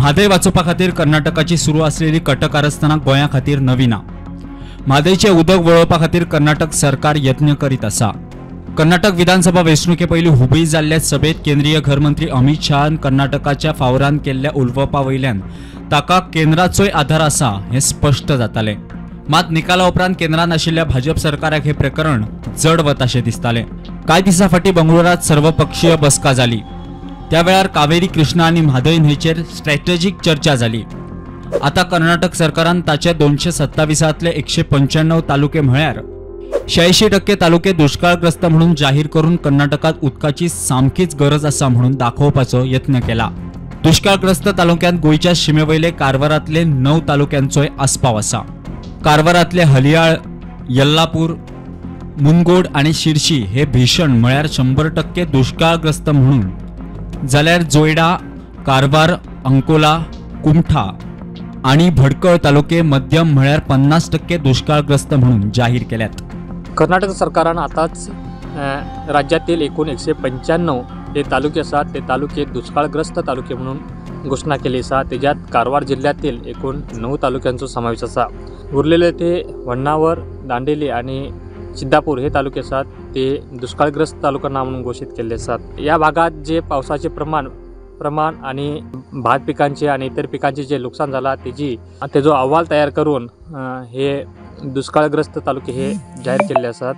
म्हादय वाचोवपा खातीर कर्नाटकाची सुरू आसलेली कटकारस्थानां गोंया खातीर नवी ना. म्हादयचें उदक वळोवपा खातीर कर्नाटक सरकार यत्न करीत आसा. कर्नाटक विधानसभा वेंचणुके पयलीं हुबळी जाल्ल्या सभेत केंद्रीय घरमंत्री अमित शहान कर्नाटकाच्या फावरान केल्ल्या उलोवपा वयल्यान ताका केंद्राचोय आधार आसा हें स्पश्ट जातालें. मात निकाला उपरांत केंद्रान आशिल्ल्या भाजप सरकाराक हें प्रकरण जड वताशें दिसतालें. कांय दिसां फाटीं बंगळुरांत सर्वपक्षीय बसका जाली. त्या वेळार कावेरी, कृष्णा आनी म्हादय न्हंयचेर स्ट्रॅटेजीक चर्चा जाली. आतां कर्नाटक सरकारान ताचे 227तले 195 तालुके म्हळ्यार 86% तालुके दुष्काळग्रस्त म्हणून जाहीर करून कर्नाटकात उदकाची सामकीच गरज आसा म्हणून दाखोवपाचो यत्न केला. दुष्काळग्रस्त तालुक्यांत गोंयच्या शिमेवयले कारवारांतले 9 तालुक्यांचोय आस्पाव आसा. कारवारांतले हलियाळ, यल्लापूर, मुनगोड आनी शिरशी हे भीषण म्हळ्यार 100% दुष्काळग्रस्त म्हणून, जाल्यार जोयडा, कारवार, अंकोला, कुमठा आनी भडकळ तालुके मध्यम म्हळ्यार 50% दुष्काळग्रस्त म्हणून जाहीर केल्यात. कर्नाटक सरकारान आतांच राज्यातील एकूण 195 हे तालुके आसात ते तालुके दुष्काळग्रस्त तालुके म्हणून घोषणा केली आसा. तेज्यात कारवार जिल्ह्यातील एकूण 9 तालुक्यांचो समावेश आसा. उरलेले ते होन्नावर, दांडेली आणि सिद्धापूर हे तालुके आसात ते दुष्काळग्रस्त तालुका ना म्हणून घोषित केल्ले आसात. या भागात जे पावसाचे प्रमाण आणि भात पिकांचे आणि इतर पिकांचे जे नुकसान झाला तेजो अहवाल तयार करून हे दुष्काळग्रस्त तालुके हे जाहीर केल्ले आसात.